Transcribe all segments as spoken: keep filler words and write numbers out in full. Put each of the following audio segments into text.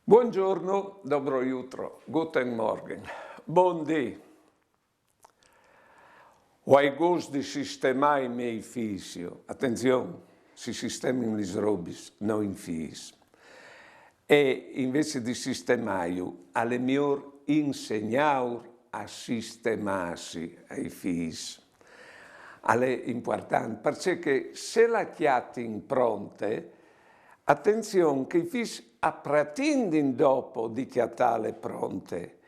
Buongiorno, dobro jutro, guten Morgen, bundì. O ai gust di sistemâ i miei fîs. Atenzion, si sistemin lis robis, no i fîs. E invezit di sistemâju, al è miôr insegnâur a sistemâsi ai fîs. Al è impuartant, parcè che se la cjatin pronte, atenzion che i fîs a pretindin dopo di cjatâle pronte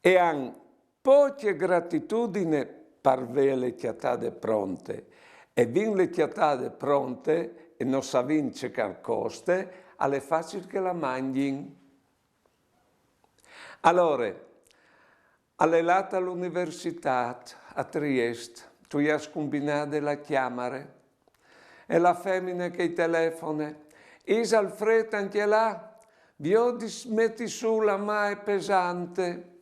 e a àn pocje gratitudine par vêle cjatade pronte. E vênle cjatade pronte e no savint ce che al coste, al è facil che la mangjin. Alore, al è lât a l'universitât, a Triest, tu i âs cumbinade la cjamare. E la femine che i telefone: «Isal frêt ancje là? Viôt di meti sù, la mà e je pesante.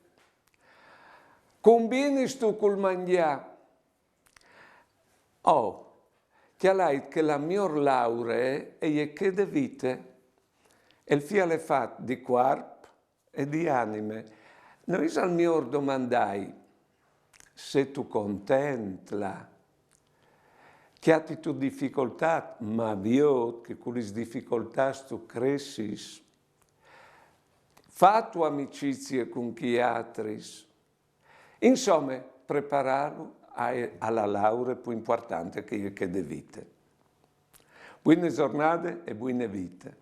Cumbinistu cul mangjâ?» Oh, cjalait che la miôr lauree e je chê de vite. E il fi al è fat di cuarp e di anime. No isal miôr domandâi: «Sêstu content là? Cjatistu dificoltât?» Ma viôt che cu lis dificoltâts tu cressis. Fâstu amicizie cun chei altris. Insome, preparâlu a, a la lauree plui impuartante che e je chê de vite. Buine zornade e buine vite.